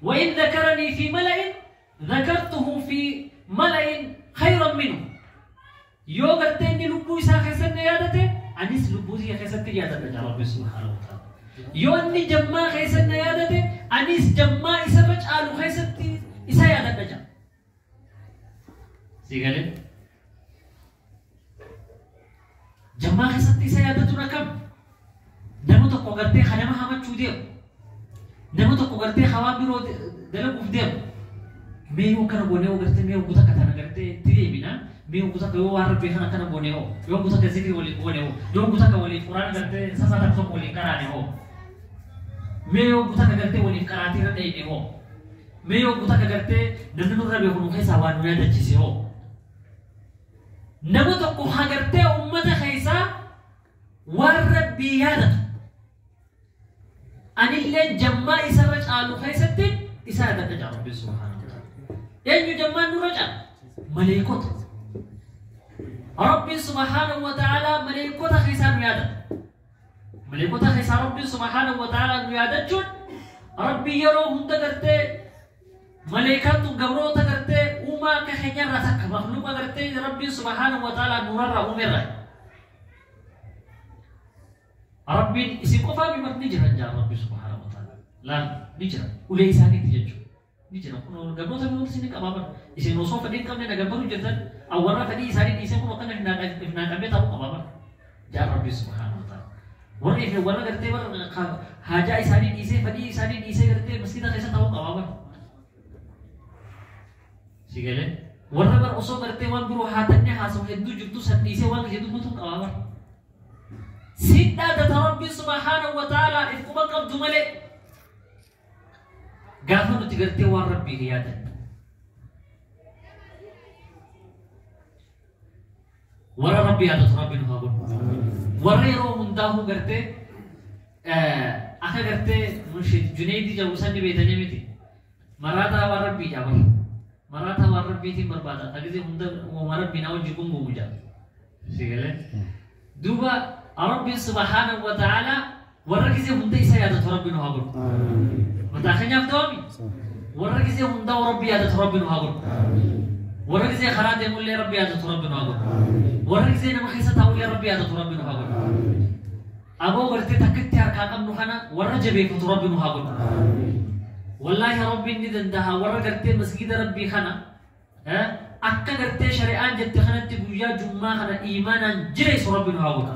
وإن ذكرني في ملأ ذكرته في ملأ خيرا منه. yoo gartee inni lubbuu isaa keessatti yaadate anis lubbuu isaa keessatti yaadadha jaa Rabbi subhaanahu wa ta'ala. Yoo inni jammaa keessatti yaadate anis jammaa isarra caalu keessatti isa yaadadha jaa. Si galee jammaa keessatti isa yaadatuun akkam? Nama tokko gartee kanama hamachuu deemu, nama tokko gartee hawaa biroo dalaguuf deemu, mee yoo kana goonee yoo gartee mee yoo takka tana gartee itti deebina, mee yoo takka yoo waan Rabbii kana kana goonee hoo, yoo takka zikrii waliin goonee hoo, yoo takka waliin quraana gartee safaa takka tokko waliin qaraane hoo, mee yoo takka gartee waliin qaraatii irra dheeyne hoo, mee yoo takka gartee namni nurra beeku nu keessaa waan nu yaadachiise hoo. Nama tokko haa gartee uummata keessaa waan Rabbii yaadatu anillee jammaa isarra caalu keessatti isa yaadadha jaa Rabbi subhaanahu wa ta'ala. Eenyu jammaan nurra caalu? Maleekota. Rabbi subhaanahu wa ta'ala maleekota keessaa nu yaadata. Maleekota keessaa Rabbi subhaanahu wa ta'ala nu yaadachuun Rabbi yeroo hunda gartee maleekatu gabroota gartee uumaa akka keenyarraa takka makhluuqa gartee Rabbi subhaanahu wa ta'ala nurarraa uumerraa. Rabbiin isin qofaa mimar ni jiran jaa Rabbi subhaanahu wa ta'ala. Laal ni jira. Ulee isaaniiti jechuudha. Ni jira. Kun gabroota biroota isin qabaaban. Isin osoo fedhii hin qabne na gabbaruu jirtan awwarra fedhii isaanii dhiisee kun akkana ifnaa qabee ta'uu qabaaban. Jaa Rabbi subhaanahu wa ta'ala. Warri ife warra gartee warra haajaa isaanii dhiisee fedhii isaanii dhiisee gartee masgiida keessa ta'uu qabaaban. Si galee warra bar osoo gartee waan biroo haatannee haasa'u hedduu jirtu san dhiisee waan hedduu guutuu qabaaban. Siddaadata Rabbi subhaanahu wa ta'ala if quba qabdu malee gaafa nuti gartee waan Rabbii yaadannu. Warra Rabbi yaadatu Rabbi nu haa godhu. Warra yeroo hundaa'uu gartee akka gartee munshid Junaydii jedhamu sanni beetanii miti. Maraataa waan Rabbii jaa bara. Maraataa waan Rabbiitiin barbaada. Dhagisee hunda uumama Rabbii naa wajji gungumu jaa. Si galee? Duuba Rabbi subhaanahu wa ta'ala warra gisee hunda isa yaadatu Rabbi nu haa godhu. Mataa keenyaaf ta'ami? Warra gisee hundaa Rabbi yaadatu Rabbi nu haa godhu. Warra gisee karaa deemullee Rabbi yaadatu Rabbi nu haa godhu. Warra gisee nama keessa taa'ullee Rabbi yaadatu Rabbi nu haa godhu. Aboo gartee takkitti harkaa qabnu kana warra jabeeffatu Rabbi nu haa godhu. Wallaahi Rabbiin ni danda'a warra gartee masgida Rabbii kana akka gartee shari'aan jette kanatti guyyaa jummaa kana iimaanaan jireessu Rabbi nu haa godhu.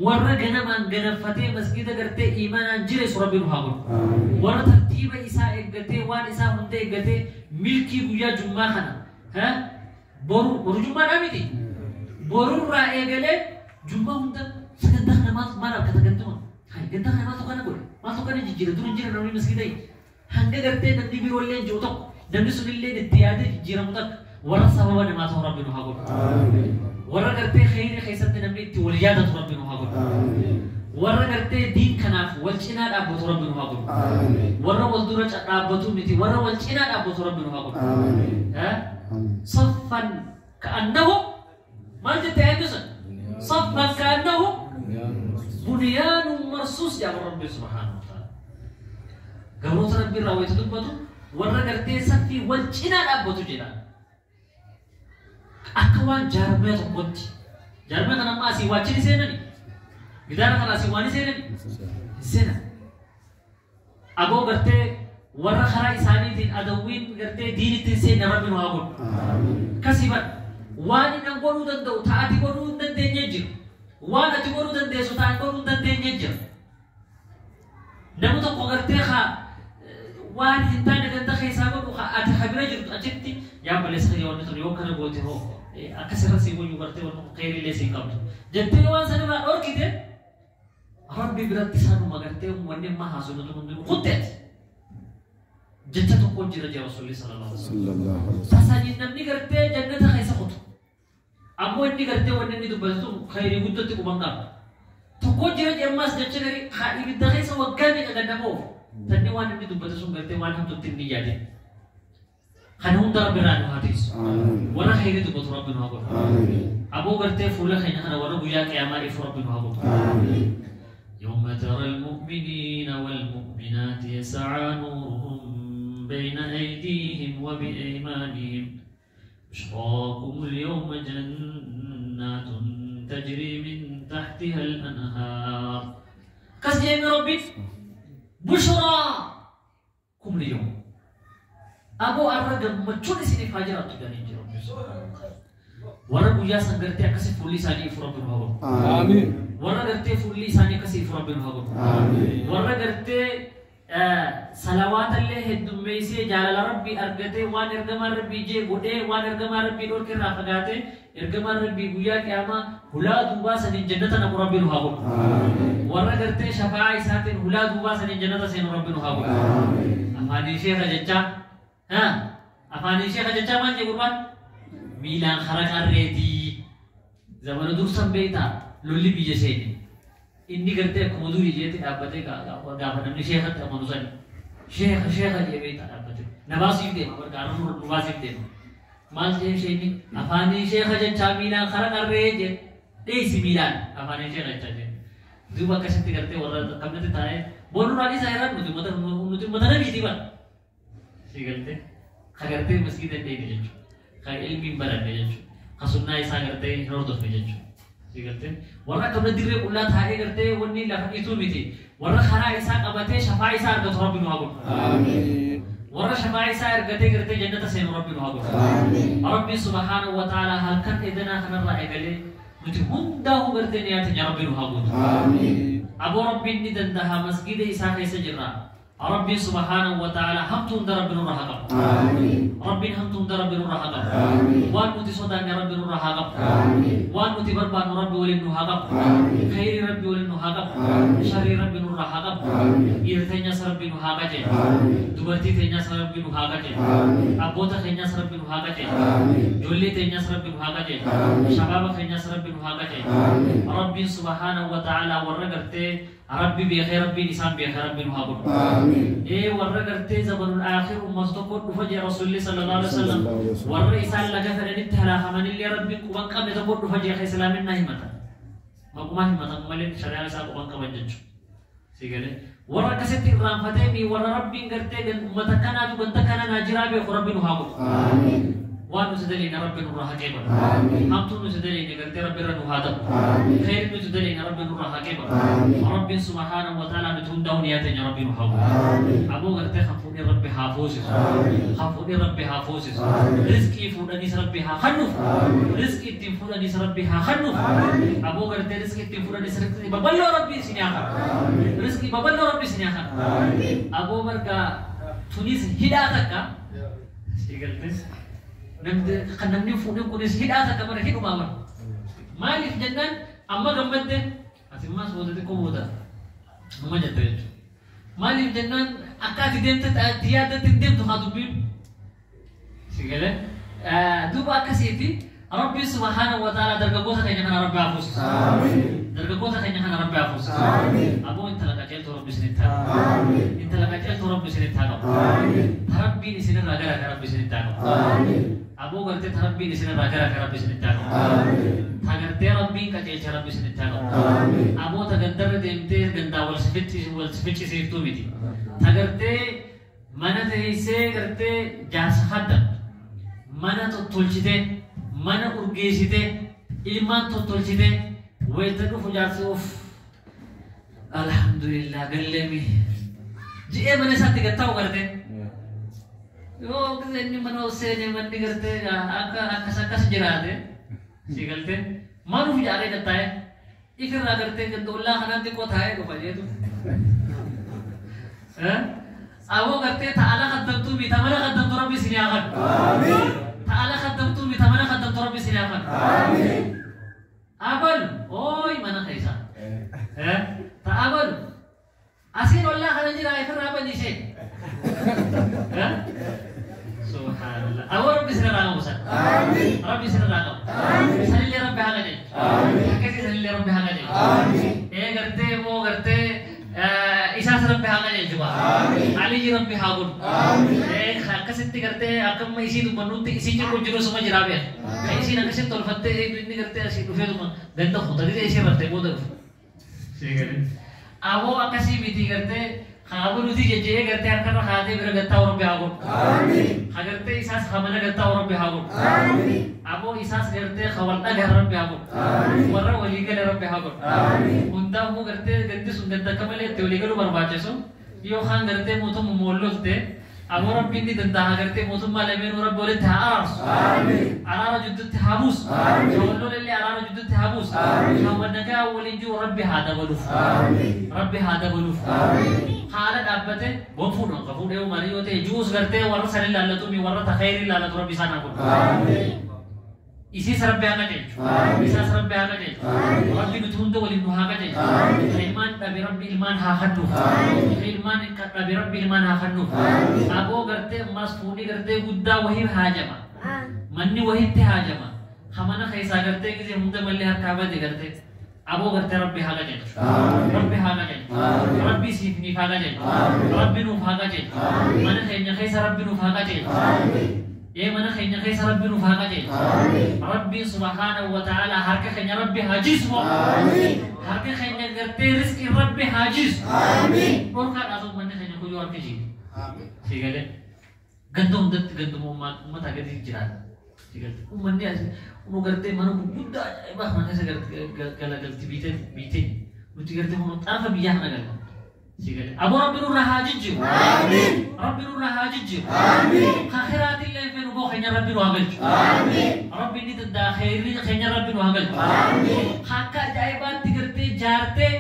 Warra ganamaan ganaffatee masgida gartee iimaanaan jireessu Rabbi nu haa godhu. Warra tartiiba isaa eeggatee waan isaa hunda eeggatee milkii guyyaa jummaa kana boru boru jummaadhaa miti borurraa eegalee jummaa hunda sagantaa kana maal harkata gantuma gantaa kana maaltu kana godhe maaltu kana jijjiira dur hin jira namni masgida hanga gartee namni biroollee jiru tokko namni sunillee itti yaadee jijjiiramu takka warra sababa namaa ta'u Rabbi nu haa godhu. Warra gartee khayrii keessatti namni itti wal yaadatu Rabbi nu haa godhu. Warra gartee diin kanaaf wal cinaa dhaabbatu Rabbi nu haa godhu. Warra wal dura dhaabbatu miti warra wal cinaa dhaabbatu Rabbi nu haa godhu. Saffan ka'annahu maal jette ayyaanni sun? Saffan ka'annahu bunyaanun marsuus jedhama Rabbi subhaanahu wa ta'ala. Gabroota Rabbi irraa wayita dubbatu warra gartee saffii wal cinaa dhaabbatu jedha. Akka waan jaarmee tokkotti. Jaarmee kana amma asii waachini seenani. Gidaara kana asii waan seenani. Seenan. Aboo gartee warra karaa isaaniitiin adawwiin gartee diinitti hin seenne Rabbi nu haa godhu. Kasii bar waan inni godhuu danda'u ta'ati godhuu hin dandeenye jira. Waan ati godhuu dandeessu ta'an godhuu hin dandeenye jira. Nama tokko gartee haa waan hin taane ganda keessaa godhu ati habira jirtu achitti yaa baleessa yoo wanni tun yoo kana goote hoo akkasirra sii wayyuu gartee wanni kun kheyriillee sii qabdu jettee waan sanirraa dhorkite Rabbi biratti sanuma gartee wanni amma haasofnu hundinuu kutteeti. Jecha tokko jira jee Rasuulli sallallahu alaihi wasallam. Tasanii namni gartee jannata keessa kutu. Ammoo inni gartee wanni inni dubbatu sun kheyrii guddatti quban qaba. Tokko jira jee ammaas jecha garii haa ibidda keessa waggaa meeqa gannama oofu. Tanni waan inni dubbatu sun gartee waan hamtutti inni yaadin. Kana hunda Rabbi irraa nu haa tiisu. Warra kheyrii dubbatu Rabbi nu haa godhu. Aboo gartee fuula keenya kana warra guyyaa qiyaamaa ifu Rabbi nu haa godhu. يوم ترى المؤمنين والمؤمنات يسعى نورهم بين أيديهم وبأيمانهم بشراكم اليوم جنات تجري من تحتها الأنهار كسجين ربي بشراكم اليوم أبو الرقم مجھول سيني فاجرات تجاني ربي warra guyyaa san gartee akkasii fuulli isaanii ifu Rabbi nu haa godhu. Amiin. Warra gartee fuulli isaanii akkasii ifu Rabbi nu haa godhu. Warra gartee salawaata illee heddummeessee jaalala Rabbii argatee waan ergamaan Rabbii jee godhee waan ergamaan Rabbii dhorke irraa fagaatee ergamaan Rabbii guyyaa qiyaamaa hulaa duubaa saniin jannata naqu Rabbi nu haa godhu. Warra gartee shafa'aa isaatiin hulaa duubaa saniin jannata seenu Rabbi nu haa godhu. Afaaniin sheekha jechaa afaaniin sheekha jechaa maal jee gurbaan? Miilaan hara qarreetii zamana dursan beektaa lolli biyya seene inni gartee akkuma durii jeetti dhaabbatee gaafa namni sheekatti amanu sani sheeka sheeka jee beektaa dhaabbatee na baasiif deema gargaara nu baasiif deema maal jee sheekni afaanii sheeka jechaa miilaan hara qarree jee dheessi miilaan afaanii sheeka jechaa jee duuba akkasitti gartee warra akkamatti taa'ee boonurraan isaa irraa nuti uummata nabiitii bara si galtee ka gartee masgiida hin deemne jechuudha. Ka ilmiin baranne jechuudha. Ka sunnaa isaa gartee hin hordofne jechuudha. Si galtee warra akkamna dirree qullaa taa'ee gartee wanni lafa dhiituu miti. Warra karaa isaa qabatee shafaa isaa argatu Rabbi nu haa godhu. Warra shafaa isaa argatee gartee jannata seenu Rabbi nu haa godhu. Rabbi subhaanahu wa ta'ala halkan edanaa kanarraa eegalee nuti hundaa'uu gartee niyaatiin Rabbi nu haa godhu. Aboo Rabbiin ni danda'a masgida isaa keessa jirra. Rabbi subhaanahu wa ta'ala hamtuu hunda Rabbi nurra haa qabu. Rabbiin hamtuu hunda Rabbi nurra haa qabu. Waan nuti sodaanne Rabbi nurra haa qabu. Waan nuti barbaannu Rabbi waliin nu haa qabu. Khayrii Rabbi waliin nu haa qabu. Sharrii Rabbi nurra haa qabu. Dhiira teenyas Rabbi nu haa qajeelu. Dubartii teenyas Rabbi nu haa qajeelu. Abboota keenyas Rabbi nu haa qajeelu. Ijoollee teenyas Rabbi nu haa qajeelu. Shabaaba keenyas Rabbi nu haa qajeelu. Rabbiin subhaanahu wa ta'ala warra gartee Rabbi beekee Rabbiin isaan beekee Rabbi nu haa godhu. Warra gartee zamanul aakhir uummata tokko dhufa jee Rasuulli sallallahu alaihi wasallam warra isaan laga fedhanitti halaafamanillee Rabbiin quban qabne tokko dhufa jee islaaminaa himata. Maqumaa himatan malee shari'aa isaa quban qaban jechuudha. Si galee warra akkasitti irraanfatee mi warra Rabbiin gartee uummata kanaatu ganta kana naa jiraa beeku Rabbi nu haa godhu. Waan nuti daliina rabbi nurraa haa qeebalu. Hamtuu nuti daliina gartee rabbi irra nu haa ta'u. Khayri nuti daliina rabbi nurraa haa qeebalu. Rabbiin subhaanahu wa ta'ala nuti hundaa'u niyaa teenya rabbi nu haa godhu. Aboo gartee kan fuudhee rabbi haa fuusisu. Kan fuudhee rabbi haa fuusisu. Rizqii fuudhaniis rabbi haa kennuuf. Rizqii ittiin fuudhaniis rabbi haa kennuuf. Aboo gartee rizqii ittiin fuudhaniis rizqii babal'oo rabbi isin haa kennu. Rizqii babal'oo rabbi isin haa kennu. Aboo margaa tunis hidhaa takka. Sigaltes. Kan namni fuudhin kunis hidhaa takka bara hidhumaa bara. Maaliif jennaan amma gammadde asimmaas booda xiqqoo booda numa jette jechuudha. Maaliif jennaan akka ati deemte ati yaaddatti hin deemtu haa dubbiin. Sigalee duuba akkasiiti Rabbi subhaanahu wa ta'ala dargaggoota keenya kana Rabbi haa fuusisu. Dargaggoota keenya kana Rabbi haa fuusisu. Aboo intala qajeeltuu Rabbi isinitti haa qabu. Intala qajeeltuu Rabbi isinitti haa qabu. Rabbiin isinirraa gara ka Rabbi isinitti haa qabu. Aboo gartee Rabbiin isinirraa gara ka Rabbi isinitti haa qabu. Ta gartee Rabbiin qajeelcha Rabbi isinitti haa qabu. Aboo ta gandarra deemtee gandaa wal sifichisiiftuu miti. Ta gartee mana teessee gartee jaarsa hadda mana tottolchitee mana urgeessitee ilmaan tottolchitee wayita dhufu jaarsi of alhamdulillah galleemi ji'ee mana isaatti gattaa'u gartee yoo gisee inni mana ol seenee manni gartee akka akkas akkas jiraate si galtee manuuf jaaree gattaa'e ifirraa gartee ganda ollaa kanaan xiqqoo taa'ee dhufa jeetu. Aboo gartee ta'ala qaddamtuu miti mana qaddamtu rabbi isin haa kennu. Ta'ala qaddamtuu miti mana qaddamtu rabbi isin haa kennu. Abalu ooy mana keessa. Ta'abalu asiin ollaa kana jira ifirraa bani ishee. Subhanallah. Aboo rabbi isin irraa qabu san. Rabbi isin irraa qabu. Sanillee rabbi haa qajeelchu. Akkasii sanillee rabbi haa qajeelchu. Ee gartee moo gartee isaas rabbi haa qajeelchu baa. Aliyyi rabbi haa godhu. Akkasitti gartee akkamma isii dubbannutti isii jiru jiru suma jiraa beeka. Kan isiin akkasitti tolfattee inni gartee asii dhufeetuma ganda kuta gisee ishee raftee booda dhufu. Aboo akkasii miti gartee kaaboo nuti jejjee gartee harkarra kaatee bira gattaa rabbi haa godhu. Ha gartee isaas hamana gattaa rabbi haa godhu. Aboo isaas gartee hawal dhagaa rabbi haa godhu. Warra walii gale rabbi haa godhu. Hundaafuu gartee gandi sun ganda akka malee itti walii galuu barbaachisu yookaan gartee mootummaa moollolte aboo rabbiin ni danda'a gartee mootummaa lameenuu rabbi walitti haa araarsu. Araara jidduutti haa buusu. Jawalloon illee araara jidduutti haa buusu. Hawwan nagaa waliin jiru rabbi haa dabaluuf. Rabbi haa dabaluuf. Haala dhaabbate bon fuudhan ka fuudhee marii yoo ta'e juus gartee warra san ilaallatu mi warra takhayrii ilaallatu rabbi isaan haa godhu. Isiis rabbi haa qajeelchu. Isaas rabbi haa qajeelchu. Rabbi nuti hunda waliin nu haa qajeelchu. Ilmaan dhabe rabbi ilmaan haa kennuuf. Ilmaan dhabe rabbi ilmaan haa kennuuf. Aboo gartee ammaas fuudhii gartee guddaa wahii haajama. Manni wahiitti haajama. Hamana keessaa gartee gisee hunda mallee harkaa bade gartee. Aboo gartee rabbi haa qajeelchu. Rabbi haa qajeelchu. Rabbi siif niif haa qajeelchu. Rabbi nuuf haa qajeelchu. Mana keenya keessa rabbi nuuf haa qajeelchu. Ee mana keenya keessa rabbi nuuf haa qajeelchu. Rabbi subhaanahu wa ta'ala harka keenya rabbi haa jiisu. Harka keenya gartee rizqii rabbi haa jiisu. Dhorkaadhaaf manni keenya kuyyuu harka jiisu. Sigalee ganda hundatti ganduma uummata gadi jiraata. Sigalee uummanni as nu gartee mana gurguddaa ajaa'ibaa kana keessa galagalti biitee nuti gartee kun xaafa biyyaa kana galma. Sigalee aboo rabbi nurraa haa jijjiiru. Rabbi nurraa haa jijjiiru. Akhiraatti illee fedhu boo keenya rabbi nu haa galchu. Rabbi ni danda'a khayrii keenya rabbi nu haa galchu. Akka ajaa'ibaatti gartee jaartee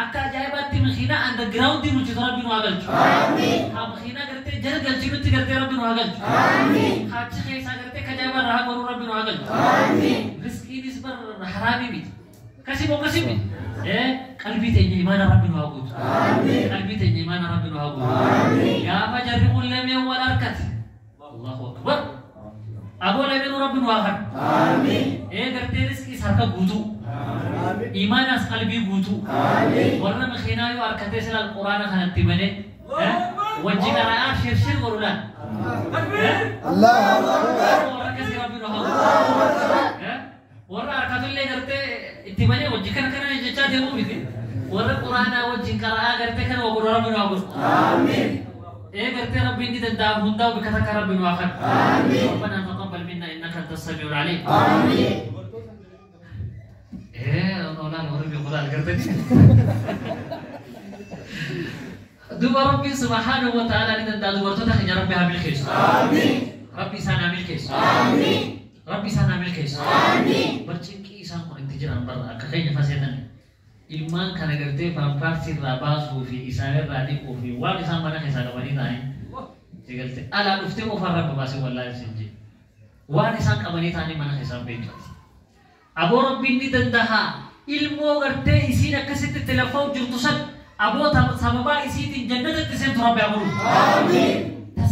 akka ajaa'ibaatti makiinaa underground bulchitu rabbi nu haa galchu. Haa makiinaa gartee jala galchinutti gartee rabbi nu haa galchu. Achi keessaa gartee kajaa'ibaa irraa haa godhu rabbi nu haa galchu. Riskiinis bar haraamii miti. Kasi moo kasi miti. Qalbii teenya imaana rabbi nu haa guutu. Qalbii teenya imaana rabbi nu haa guutu. Gaafa jarri kun lameen wal harkate. Allahu akbar. Aboo lameenuu rabbi nu haa kennu. Gartee riskiis harka guutuu. Imaanaas qalbii guutuu. Warra makiinaa yoo harkatee silal quraana kanatti banee wajji qara'aa shirshir godhu laal. Allahu Akbar. Warra akkasii rabbi nu haa guutu. Warra harkatullee gartee itti banee wajji kana kana jechaa deemuu miti. Warra quraanaa wajjin qara'aa gartee kana godhu rabbi nu haa godhu. Ee gartee rabbiin ni danda'a hundaa'u bikka takka rabbi nu haa kennu. Rabbana taqabbal minna. السميع العليم. آمين. إيه أنا ربي قرآن قرتني. دوب ربي سبحانه وتعالى لدن دوبرتوتا يا ربي هامل كيس. آمين. ربي سانا ملكيس. آمين. ربي سانا ملكيس. آمين. برشينكي إسان كون انتجران برا كخين فاسيتن. ilmaan kana gartee pampaarsii irraa baasuu fi isaan irraa dhiquu fi waan isaan mana keessaa qabanii ta'anii eegalte alaa dhuftee ofarraa babaasee wallaahi siin jee waan isaan qabanii ta'anii mana keessaa beektu. Aboo rabbiin ni danda'a ilmoo gartee isiin akkasitti itti lafaa'u jirtu san aboo sababaa isiitiin jannatatti seentu rabbi haa godhu. Aamiin.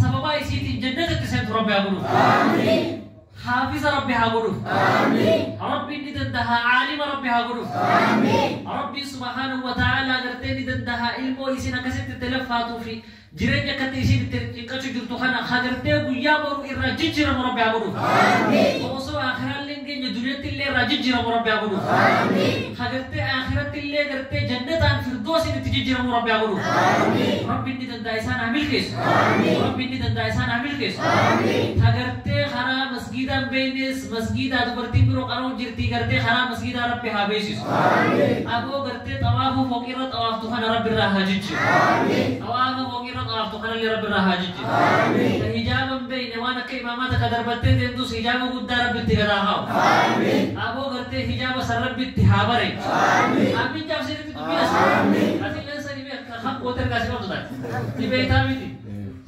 Sababaa isiitiin jannatatti seentu rabbi haa godhu. Aamiin. حافظ ربي هاغدوف. آمين. ربي ندندها عالم ربي هاغدوف. آمين. ربي سبحانه وتعالى غرتي ندندها علمو إسينا كسيت تلفاتو في جيرين كتي إسين تنقشو جرتو خنا خغرتي غيا برو إرا جيجير ربي هاغدوف. آمين. وصو آخرة لنجي دنيا اللي راجيجير ربي هاغدوف. آمين. خغرتي آخرة اللي غرتي جنة عن فردوس تجيجير ربي هاغدوف. آمين. ربي ندندها إسان عمل كيس. آمين. ربي ندندها إسان عمل كيس. آمين. خغرتي خرا مسجدا بينس مسجدا dubartiin biroo qaroo jirtii gartee karaa masgidaa rabbi haa beeksisu. Aboo gartee xawaafa fooqirra xawaaftu kana rabbi irraa haa jijjiiru. Xawaafa fooqirra xawaaftu kana illee rabbi irraa haa jijjiiru. Hijaaba hin beekne waan akka imaamaa takka darbattee deemtus hijaaba guddaa rabbi itti gadaa haa'u. Aboo gartee hijaaba san rabbi itti haa bareechu. Amiin jaabsinitti dubbinas. Ati illee sanii beekta kan goote ergaa si qabdu taate. Ni beektaa miti.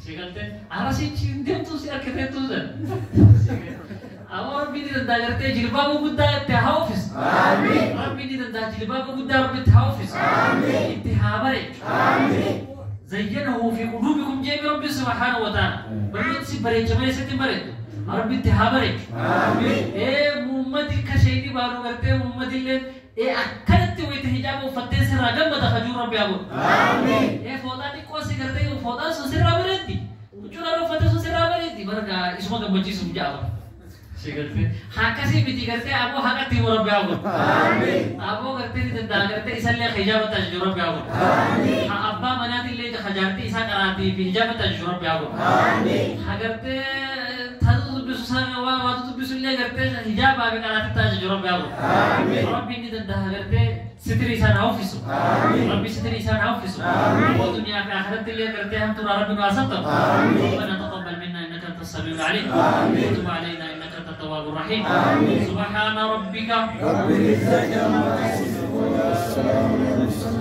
Sigalte arasichi deemtu si harkiteettu san. Aboo rabbi ni danda'a gartee jilbaaba guddaa itti haa uffisu. Aamiin. Rabbi ni danda'a jilbaaba guddaa rabbi itti haa uffisu. Aamiin. Itti haa bareechu. Aamiin. زينه في قلوبكم جيب ربي سبحانه وتعالى. بريد سي بريد جمال ستي بريد. ربي itti haa bareechu. Aamiin. Ee muummati kasheeni baanu gartee muummati illee ee akkanatti wayita hijaaba uffattee sirraa gammada kajuun rabbi haa godhu. Aamiin. Ee fooxaa xiqqoo si gartee fooxaan sun sirraa bareeddi. Huccuu uffattee sun sirraa bareeddi. Barga isuma gammachiisuuf ja'a. Sigalte hakasi miti gartee aboo haqatti himu rabbi haa godhu. Aamiin. Aboo gartee ni danda'a gartee isallee hijaaba tajaajiju rabbi haa godhu. Aamiin. Ha abbaa manaatillee jaartii isaa qaraatii fi hijaaba tajaajiju rabbi haa godhu. Aamiin. Ha gartee taatu dubbisu sana waa waatu dubbisu illee gartee hijaabaa fi qaraatii tajaajiju rabbi haa godhu. Aamiin. Rabbi ni danda'a gartee sitrii isaan haa uffisu. Aamiin. Rabbi sitrii isaan haa uffisu. Aamiin. ودنيا في آخرة اللي قرتها أنتم ربنا واسطة. آمين. ربنا تقبل منا إنك أنت السميع العليم. آمين. وتب علينا إنك أنت التواب الرحيم. آمين. سبحان ربك رب العزة عما يصفون والسلام على المرسلين.